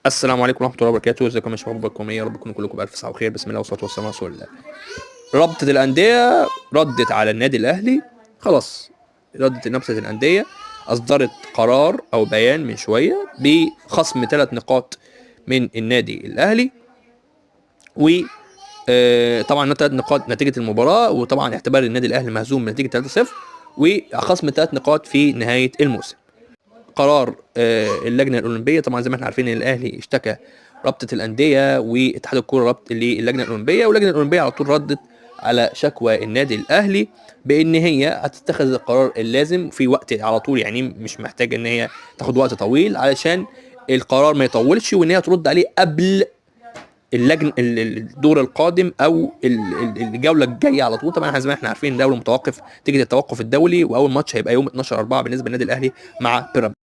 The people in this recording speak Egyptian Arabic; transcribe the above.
السلام عليكم ورحمة الله وبركاته. ازيكم يا شباب؟ اخباركم ايه؟ يا رب تكونوا كلكم بالف صحة وخير. بسم الله والصلاة والسلام على رسول الله. رابطه الاندية ردت على النادي الاهلي، خلاص ردت رابطه الاندية، اصدرت قرار او بيان من شوية بخصم 3 نقاط من النادي الاهلي، و طبعا 3 نقاط نتيجة المباراه، وطبعا اعتبار النادي الاهلي مهزوم بنتيجة 3-0 وخصم 3 نقاط في نهاية الموسم. قرار اللجنة الاولمبية، طبعا زي ما احنا عارفين ان الاهلي اشتكى رابطه الاندية واتحاد الكورة ربط للجنة الاولمبية، واللجنة الاولمبية على طول ردت على شكوى النادي الاهلي بان هي هتتخذ القرار اللازم في وقت على طول، يعني مش محتاجه ان هي تاخد وقت طويل علشان القرار ما يطولش، وان هي ترد عليه قبل اللجن الدور القادم او الجولة الجاية على طول. طبعا زي ما احنا عارفين الدوري متوقف نتيجة التوقف الدولي، واول ماتش هيبقى يوم 12/4 بالنسبة للنادي الاهلي مع بيراميدز.